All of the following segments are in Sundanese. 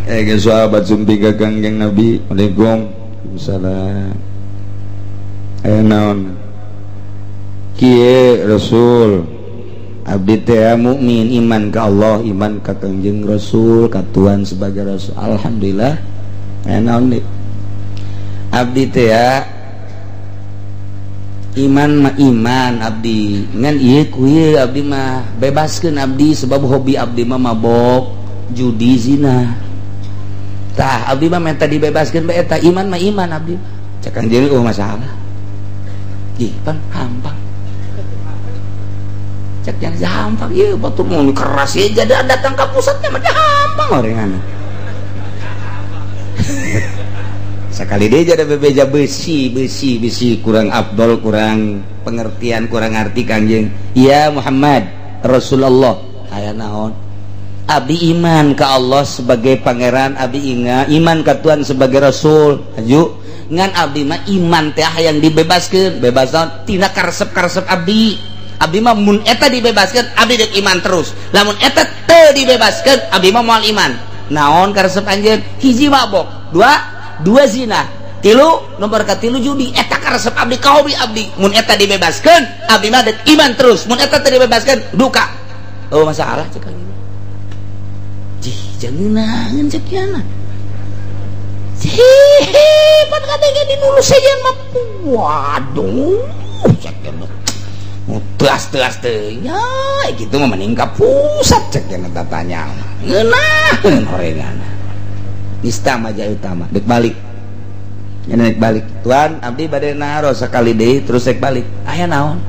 Ge sahabat sumping ka Kangjeng Nabi. Waalaikumsalam. Aya naon? Kieu Rasul, abdi teh mukmin, iman ka Allah, iman ka Kangjeng Rasul, ka Tuhan sebagai Rasul. Alhamdulillah. Aya naon deui? Abdi teh iman mah iman abdi, ngan ieu ku ieu abdi mah bebaskeun abdi sebab hobi abdi mah mabok, judi, zina. Tah abdi mah minta dibebaskeun bae eta iman mah iman abdi. Cek Kangjeng oh masalah. Ih, pan hampang. Cek yang hampang ieu batur mun keras ieu jadi datang ka pusatnya mah hampang orengan. Sekali dia jadi bebeja besi besi besi kurang afdol, kurang pengertian, kurang arti Kangjeng. Ya Muhammad Rasulullah, aya naon? Abdi iman ka Allah sebagai pangeran, abdi inga iman ka Tuhan sebagai Rasul. Aju ngan abdi mah iman teh yang dibebaskeun, bebas naon? Tina karesep-karesep abdi. Abdi mah mun eta dibebaskeun, abdi deuk iman terus. Lamun eta teu dibebaskeun, abdi mah moal iman. Naon karesep anjeun? Hiji mabok, dua zina, tilu nomor katilu judi. Eta karesep abdi, ka hobi abdi. Mun eta dibebaskeun, abdi mah deuk iman terus. Mun eta teu dibebaskeun, duka. Oh masalah cek anjeun. Jih, jangan cek yana. Hehe, pan kadenge dinulus sejen mah. Waduh, cek yana. Teas-teas teh. Ya, kitu mah mending ka pusat cek yana tatanya. Ngeunaheun horengan. Nista maja utama, dek balik. Nya dek balik. Tuan, abdi bade naros sakali deui terus dek balik. Aya naon?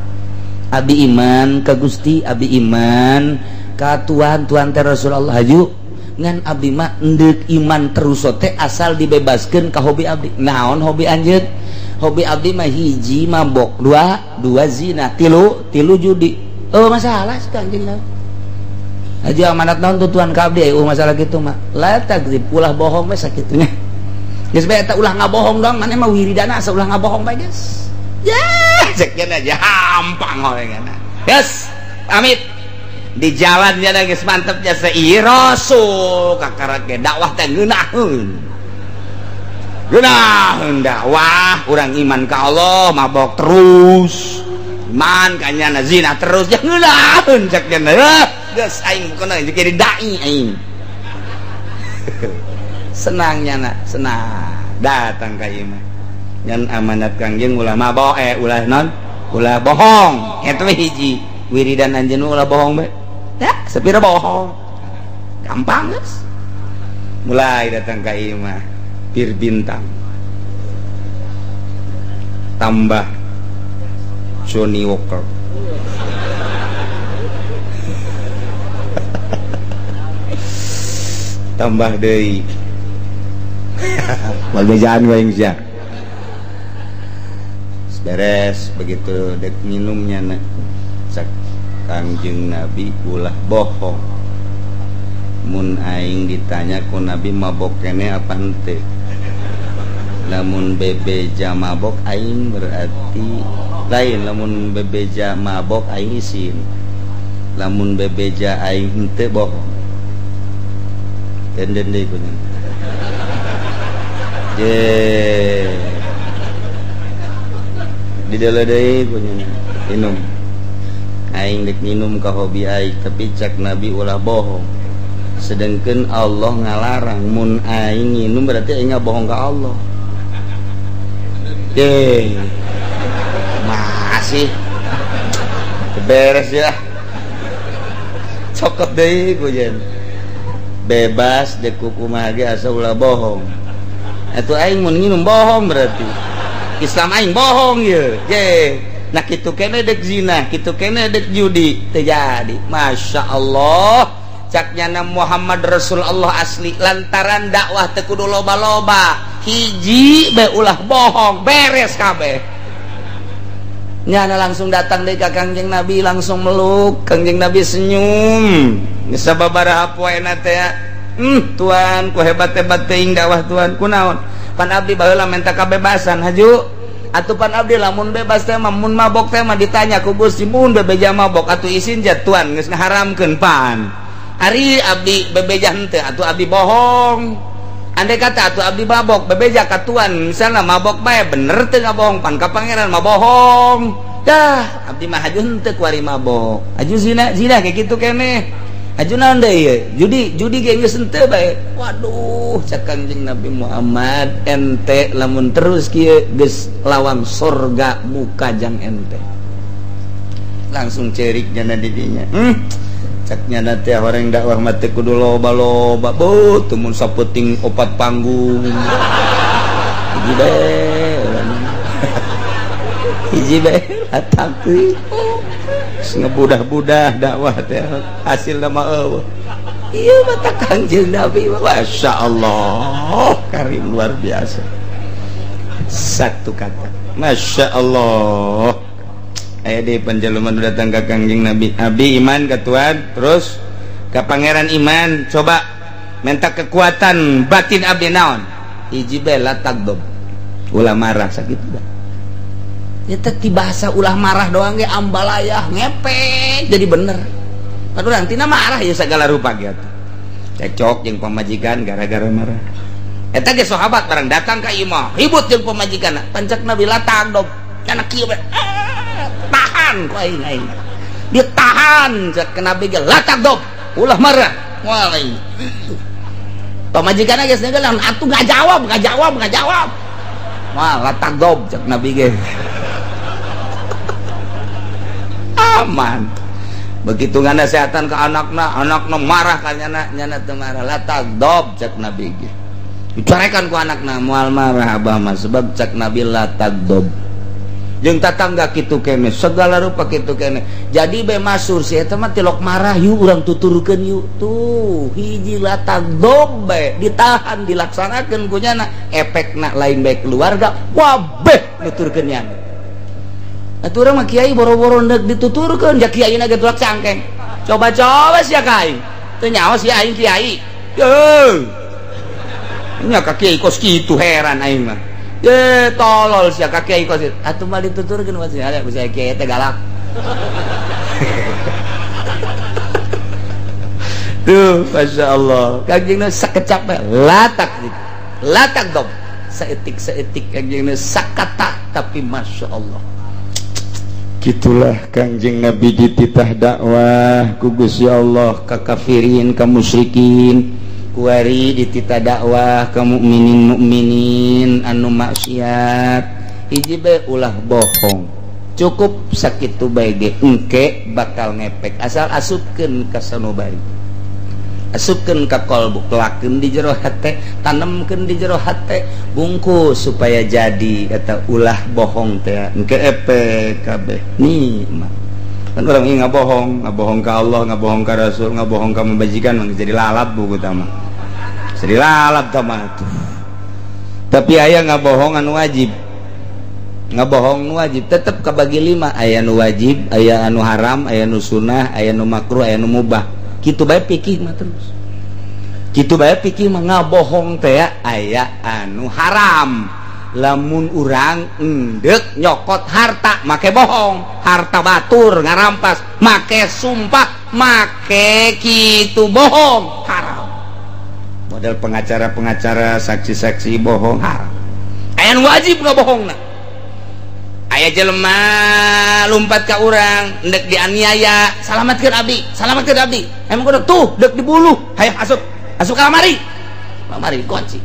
Abdi iman ka Gusti, abdi iman ka Tuhan, Tuhan teh Rasulullah haju. Ngan abdi mah endek iman terus teh asal dibebaskeun ka hobi abdi. Naon hobi anjeun? Hobi abdi mah hiji mabok, dua zina, tilu judi. Oh masalah sih anjeun. Haji amanat naon tuh Tuhan ka abdi, oh masalah kitu mah. La takdzib, ulah bohong we sakitunya. Geus bae eta ulah ngabohong dong, maneh mah wiridana asa ulah ngabohong bae geus. Yah, cek aja hampang horengan. Geus, pamit. Di jalan nya geus mantep jasa ieu Rasul kakara ge dakwah teh ngeunaheun. Ngeunaheun dakwah, urang iman ka Allah mabok terus. Iman ka nyana zina terus, ya ngeunaheun cek nya. Geus aing bukan jadi dai aing. Senang nyana, senang. Datang ka ieu mah. Ngan amanat Kangjeng ulah mabok, ulah non, ulah bohong. Eta mah hiji. Wiridan anjeun ulah bohong bae. Ya, sepira bohong. Gampang geus. Mulai datang ka ieu mah bir bintang. Tambah Johnny Walker. Tambah deui. Bagejaan wae sia. Beres begitu dek minumnya na. Cak Kangjeng Nabi ulah bohong. Mun aing ditanya ku Nabi mabok kene apa henteu. Lamun bebeja mabok aing berarti lain, lamun bebeja mabok aing isin. Lamun bebeja aing henteu bohong. Denden deui kunya. Je. Dideuleu deui kunya. Minum. Aing dek minum ka hobi aing, tapi cak Nabi ulah bohong. Sedangkan Allah ngalarang mun aing minum berarti aing ngabohong ka Allah. Ye. Masih beres ya. Cokot deui kujen. Bebas dek kumaha ge asa ulah bohong. Atuh aing mun nginum bohong berarti. Islam aing bohong ye. Ye. Nah kitu kene dek zina, kitu kene dek judi, terjadi. Masya Allah, cak nyana Muhammad Rasulullah asli lantaran dakwah teu kudu loba-loba, hiji be ulah bohong, beres kabeh. Nyana langsung datang deui ka Kangjeng Nabi, langsung meluk, Kangjeng Nabi senyum. Geus sababaraha poena teh, Tuan, ku hebat-hebat teuing dakwah Tuan, kunaon? Pan abdi baheula menta kabebasan haju. Atuh pan abdi lamun bebas teh mah mun mabok teh mah ditanya ku Gusti mun bebeja mabok atuh isin ja Tuan geus ngaharamkeun pan. Ari abdi bebeja henteu atuh abdi bohong. Andai kata atuh abdi mabok bebeja ka tuan misalna mabok bae bener teu ngabohong pan ka pangeran mah bohong. Dah abdi mah haju henteu kuari mabok. Haju zina zina kayak kitu keneh. Haju naon deui ieu? Judi judi ge geus henteu bae. Waduh cak Kangjeng Nabi Muhammad ente lamun terus kieu geus lawang sorga muka jang ente. Langsung cerik jana didinya. Caknya nanti orang dakwah mati kudu loba-loba beuh teu mun sapeting opat panggung. Hiji bae. Hiji bae latang teuing. Ngebudah-budah dakwah teh hasilna mah eueuh. Ieu mah tah Kangjeng Nabi masyaallah karim luar biasa. Satu kata masyaallah. Aya deui panjaluman datang ka Kangjeng Nabi. Abi iman ka Tuhan, terus ka Pangeran iman, coba minta kekuatan batin abdi naon? Hiji bae la tagdob. Ulah marah sakitu dah. Eta ti bahasa ulah marah doang ge ambalayah ngepek jadi bener. Kan urang tina marah ya segala rupa ge atuh. Cekcok jeung pamajikan gara-gara marah. Eta ge sahabat barang datang ka imah, ribut jeung pamajikanna. Pancak Nabi la tagdob. Kana kieu bae. Tahan ku aing aing. Ditahan cek Nabi ge la tagdob, ulah marah. Moal aing. Pamajikanna geus ngegelan atuh enggak jawab, enggak jawab, enggak jawab. Moal la tagdob cek Nabi ge. Aman. Begitu nganasehatan ke anakna, anakna marah ka nyana, nyana teu marah. La tagdob cek Nabi ge. Dicarekan ku anakna moal marah abah mah sebab cek Nabi la tagdob. Jeung tatangga kitu kene, segala rupa kitu kene. Jadi be masur si eta mah tilok marah yuk urang tuturkeun yuk. Tuh, hiji la tagdob bae ditahan dilaksanakeun ku nyana, efekna lain bae keluarga, wabeh nuturkeun nyana. Atuh urang mah kiai boro-boro ndek dituturkeun, ja kiaina ge tulak cangkeng. Coba-coba sia ka aing. Teu nyaho sia aing kiai. Yeuh. Nya ka kiai kos kitu heran aing mah. Ye tolol sia ka kiai kos kitu. Atuh mah dituturkeun mah sia bisa kiai teh galak. Tuh, masyaallah. Kangjengna sakecap bae latak latak dom. Saeutik-saeutik kangjengna sakata tapi masyaallah. Gitulah Kangjeng Nabi dititah dakwah ku Gusti Allah ka kafirin ka musyrikin, kuari dititah dakwah ka mukminin mukminin anu maksiat. Hiji bae ulah bohong. Cukup sakitu bae ge engke bakal ngepek asal asupkeun ka sanubari. Asupkeun ka kolbu, kelakeun di jero hate, tanemkeun di jero hate, bungkus supaya jadi eta ulah bohong teh engke epek kabeh. Nih mah kan urang ieu ngabohong, ngabohong ka Allah, ngabohong ka Rasul, ngabohong ka majikan mah jadi lalap buku tah mah. Jadi lalap tah mah tuh. Tapi aya ngabohong anu wajib. Ngabohong nu wajib tetep kabagi 5, aya nu wajib, aya anu haram, aya nu sunah, aya nu makruh, aya nu mubah. Kitu bae pikir mah terus. Kitu bae pikir mah ngabohong teh aya anu haram. Lamun urang endek nyokot harta make bohong, harta batur ngarampas make sumpah, make kitu bohong haram. Model pengacara-pengacara, saksi-saksi bohong haram. Aya nu wajib ngabohongna. Aya jelema lumpat ka urang endek dianiaya, salamatkeun abdi, salamatkeun abdi. Emang kudu tuh dek dibuluh, hayang asup, asup ka lamari. Lamari kunci.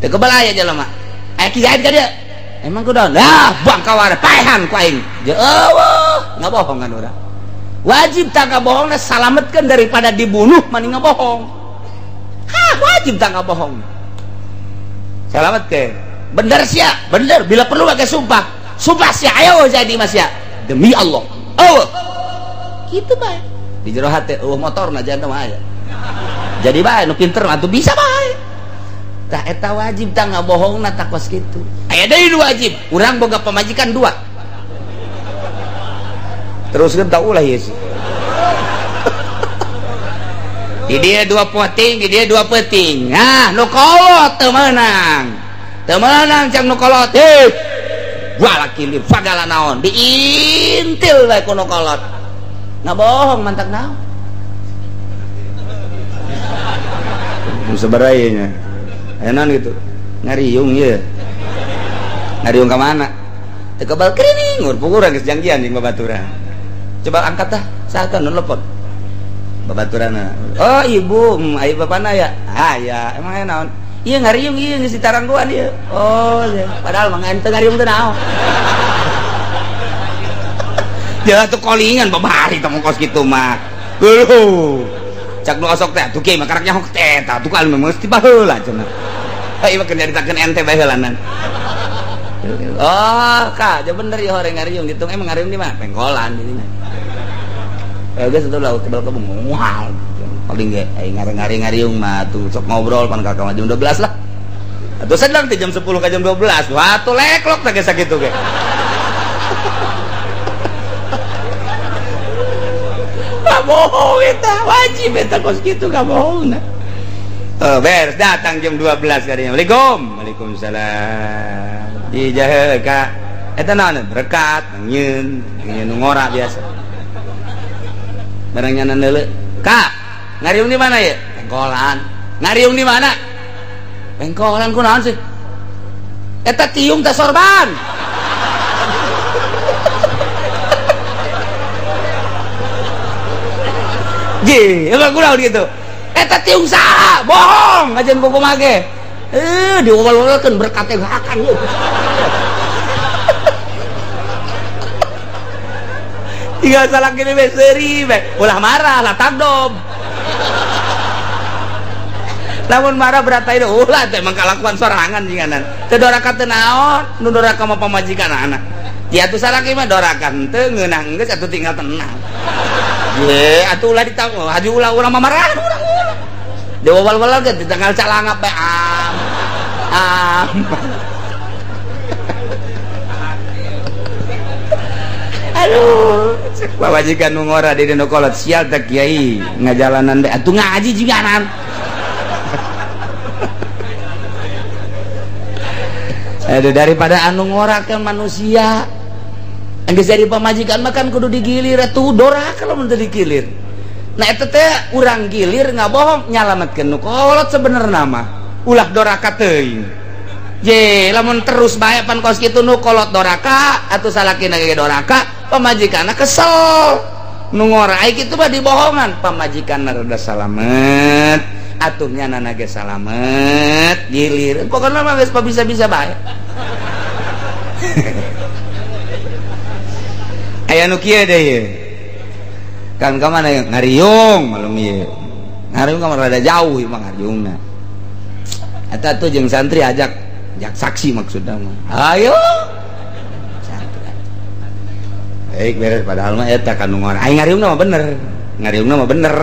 Teu kebal aya jelema. Aya kiai ka dieu. Emang kudu lah bangkawar paehan ku aing. Eueuh, ngabohongan urang. Wajib tak ngabohongna salametkeun daripada dibunuh mending ngabohong. Hah, wajib tak ngabohong. Salametkeun. Bener sia, bener bila perlu pakai sumpah. Sumpah sia, ayo jadi mas ya. Demi Allah. Oh. Kitu bae. Di jero hate eueuh motorna jangan mah aya. Jadi bae nu pinter mah atuh bisa bae. Tah eta wajib tah ngabohongna tah kos kitu. Aya deui nu wajib, urang boga pamajikan 2. Teruskeun tah ulah ieu sih. Di dia 2 poting, di dia 2 peting. Nah, nu kolot teu meunang. Teu meunang cang nu kolot. Heh. Walaki li fagala naon diintil bae ku nu kolot. Ngabohong mantak naon. Jam sabaraha ieu nya? Aya naon gitu? Ngariung ieu. Ngariung ka mana? Teu kebal kerining, urang geus janggian jeung babaturan. Coba angkat tah, saha nu telepon? Babaturanna. Oh, ibu, aya bapana ya? Ah, ya, emang aya naon? Iya ngariung ieu geus ditaranggoan ieu. Oh, iya. Padahal mah teu ngariung teh naon. Ya tuh kolingan babari teh kos kitu mah. Geuleuh. Cak nu osok teh atuh kieu mah karak nyaho teh eta atuh kalem mesti baheula cenah. Heuh ieu mah keur nyaritakeun ente baheulanan. Oh, kak, ja bener ya horeng ngariung gitu. Emang ngariung di mana? Pengkolan di dinya. Geus atuh laut kebal kebung mual. Paling ge aing ngari-ngari ngariung mah tuh sok ngobrol pan ka jam 12 lah. Atuh sedang teh jam 10 ka jam 12. Wah, atuh leklok teh geus sakitu ge. Bohong eta wajib eta kos kitu ka bohongna. Oh, beres datang jam 12 kadinya. Waalaikum. Waalaikumsalam. Di jahe ka eta naon berkat nyieun nyieun nu ngora biasa. Barang nyanan deuleu. Kak, ngariung di mana ya? Pengkolan. Ngariung di mana? Pengkolan ku naon sih? Eta tiung teh sorban. Ji, emang kurang gitu. Eta tiung saha, bohong ajen kuku mage. Diuwal-uwalkeun berkat teh akan lu. Tinggal salah kene we seuri we. Ulah marah, lah tagdob. Lamun marah beratai ulah teh emang kalakuan sorangan jinganan. Teu doraka teu naon, nu doraka mah pamajikan anak. Ya atuh salaki mah doraka henteu ngeunah geus atuh tinggal tenang. Ye, atuh ulah ditang, haji ulah-ulah mamarahan urang ulah. Diwawal-wal ge di tanggal calangap bae am. Am. Aduh, cek pamajikan nu ngora di dina kolot sial teh kiai ngajalanan bae atuh ngaji jiganan. Aduh, daripada anu ngora ke manusia. Geus jadi pamajikan mah kan kudu digilir atuh doraka lamun teu digilir. Nah eta teh urang gilir ngabohong nyalametkeun nu kolot sebenarna mah. Ulah doraka teuing. Je, lamun terus bae pan kos kitu nu kolot doraka atuh salakina ge doraka, pamajikanna kesel. Nu ngora ai kitu mah dibohongan, pamajikanna rada salamet, atuh nyanana ge salamet, gilir. Pokona mah geus bisa-bisa bae. Aya nu kieu deui ye. Kan ka mana ngariung malum ieu. Ngariung ka rada jauh ieu mah ngariungna. Eta tuh jeung santri ajak ajak saksi maksudna mah. Ayo. Santri. Baik beres padahal mah eta kan nu ngora. Aing ngariungna mah bener. Ngariungna mah bener.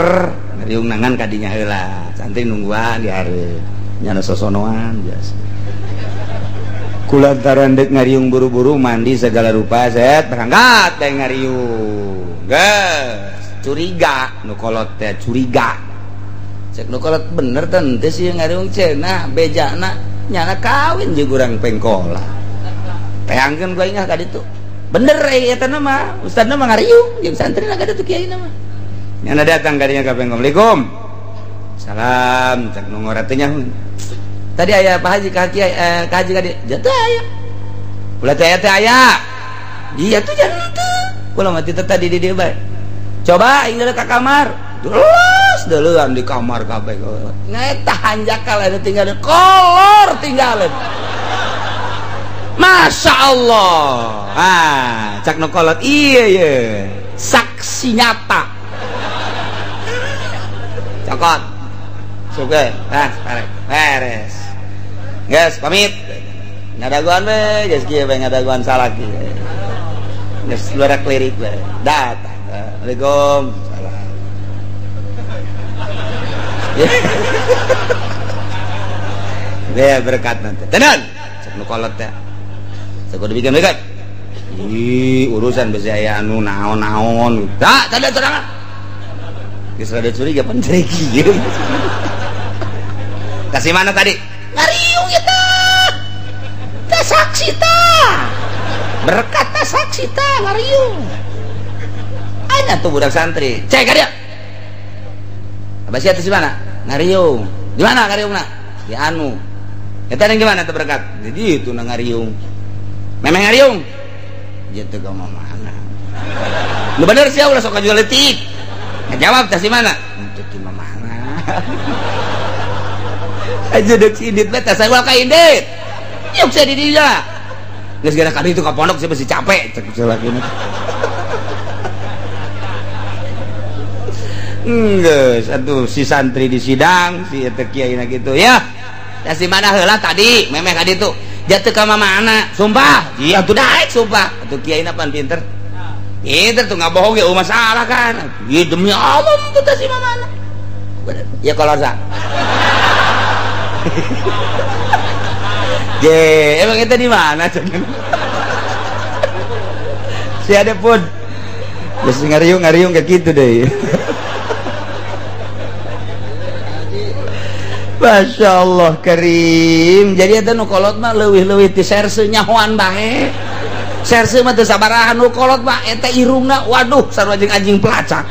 Ngariungna ngan ka dinya heula. Santri nungguan di hareup. Nyana sosonoan biasa. Kulantaran dek ngariung buru-buru mandi segala rupa set berangkat dek ngariung. Geus curiga nu kolot teh curiga. Cek nu kolot bener teh henteu sih ngariung cenah bejana nyana kawin jeung urang pengkola. Teangkeun gua ingah ka ditu. Bener euy eta mah ustadna mah ngariung jeung santrina ka ditu kiaina mah. Nyana datang ka dinya ka pengkom. Assalamualaikum. Salam cek nu ngora teh nyaho. Tadi aya Pak Haji ka kiai ka haji ka dieu. Jatuh aya. Ulah teh aya teh aya. Iya tuh jangan teu. Ulah mah teu tadi di dieu bae. Coba aing deuleu ka kamar. Terus deuleuan di kamar kabeh. Ngaeta hanjakal anu tinggal kolor tinggalin. Masya Allah. Ah, cak nu kolot iya ye. Saksi nyata. Cokot. Suke, ah, beres. Guys, pamit. Ngadaguan we, geus kieu bae ngadaguan salaki. Geus luar klirik we. Datang. Assalamualaikum. Salam. Dia berkat nanti. Tenan. Cek nu kolot teh. Cek kudu bikin dekat. Ih, urusan besi aya anu naon-naon. Tak, tadi sorangan. Geus rada curiga pan ceri kieu. Kasih mana tadi? Ngariung eta. Teh saksi tah. Berkat teh saksi tah ngariung. Aya tuh budak santri. Cek ka dia. Abah sia teh si mana? Ngariung. Di mana ngariungna? Di anu. Eta yang gimana teu berkat? Di ditu na ngariung. Memang ngariung. Gitu ka mana? Lu bener sih ulah sok jual leutik. Ngajawab teh si mana? Teu di mana. Aja deuk si Indit teh saya ka Indit. Yuk saya di dinya. Geus gara ka ditu ka pondok saya masih capek cek salaki mah. Geus atuh si santri di sidang si eta kiai na gitu ya. Ya si mana heula tadi memeh ka ditu. Jatuh ka mamana sumpah. Iya atuh daek sumpah. Atuh kiai na pan pinter. Pinter tuh nggak bohong ya masalah kan. Iya demi Allah tuh teh si mamana. Ya kalau sa. Je, emang itu di mana? Si ada pun. Terus ngariung-ngariung kayak gitu deh. Masya Allah karim. Jadi eta nu kolot mah leuwih-leuwih ti serse nyahoan bae. Serse mah teu sabaraha nu kolot mah eta irungna waduh sarua jeung anjing pelacak.